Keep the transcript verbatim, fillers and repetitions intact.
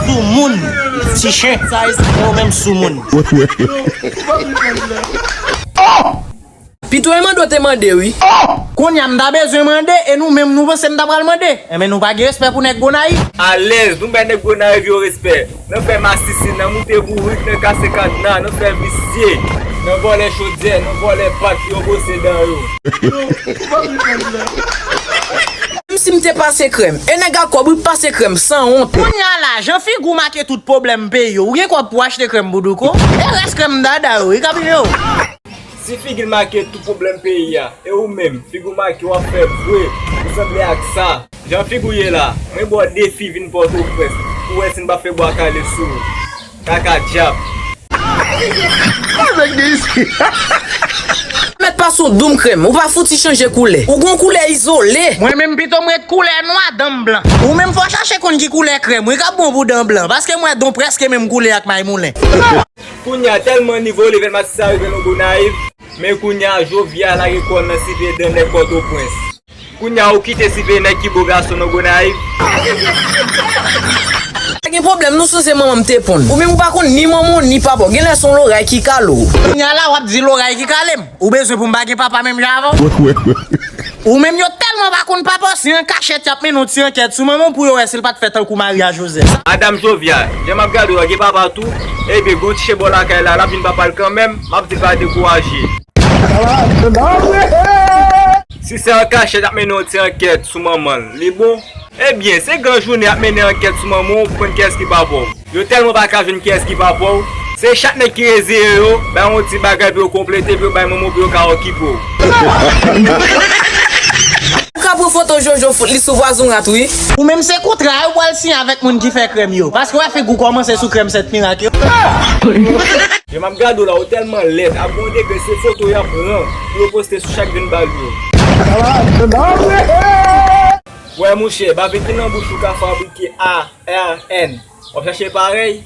Soumoun, ti chen, sa e ou menm soumoun. Pito e mande w te mande wi. Kounye a m ta bezwen mande e nou menm nou panse m ta pral mande. Enben nou pa gen respè pou nèg Gonayiv. Alèz, nou bay nèg Gonayiv yo respè. Nan fè masisi, nan moute bourik, nan kase kadna, nan fè visye, nan vòlè chodyè, nan vòlè pak yo bwose dan yo. Menm si m te pase krèm, e nèg a kòb wi pase krèm sanwont. Kounye a la, jan figi w make tout pwoblèm peyi yo, ou gen kòb pou achte krèm boudouko? E rès krèm dada yo, e ka pile yo. Si figi l make tout pwoblèm peyi a, e ou menm, figi w make w ap fè vre, ou sanble ak sa. Jan figi w ye la, mwen ba w defi vin Pòtoprens pou w wè si n pa fè bwa kale sou ou. Kaka dyab. Mèt pase w doum krèm, ou pa fouti chanje koulè. Ou gon koulè izole. Mwen menm pito m ret koulè nwa dan m blan. Ou menm fò w chache konn ki koulè krèm wi k ap bon pou dan blan, paske m wè dan w prèske menm koulè ak may moulen. Kounye a tèlman nivo level masisi a rive nan Gonayiv, men kounye a Jovia lage kò l nan sive dan nèg Pòtoprens. Kounye a ou kite sive nèg ki bo gason nan Gonayiv. Pa gen pwoblèm, nou sanze manman m te ponn. Ou menm ou pa konn ni manman w ni papa w. Genlè se yon loray ki kale w. Kounye a la w ap di loray ki kale m. Ou bezwen pou m pa gen papa menm jan avè w? Ou menm yo tèlman pa konn papa w, se an kachèt y ap mennen yon ti ankèt sou manman w pou yo wè si l pa t fè tankou Maria Joseph. Madanm Jovia, jan m ap gade w la, gen papa tou? Ebyen, gon ti chen bò lakay la, l ap vin papa l kanmenm, m ap di l pa dekouraje. Si se an kachèt y ap mennen yon ti ankèt sou manman l, li bon? Ebyen, se gran jounen y ap mennen ankèt sou manman w pou konn kiyès ki papa w. Yo tèlman pa ka jwenn kiyès ki papa w, se chak nèg ki reziye yo, bay yon ti bagay pou yo konplete, pou yo bay manman w pou yo ka okipe w. Ou ka pran foto Jojo fout li sou vwazon rat wi. Ou menm se kontra yo pral siyen avèk moun ki fè krèm yo. Paske w wè figi w kòmanse sou krèm sèt mirak yo. Jan m ap gade w la, ou tèlman lèd, ap gon degre se foto y ap pran pou yo poste sou chak grenn bal yo. Wè monchè, bave ki nan bouch ou ka fabrike A R N. W ap chache parèy?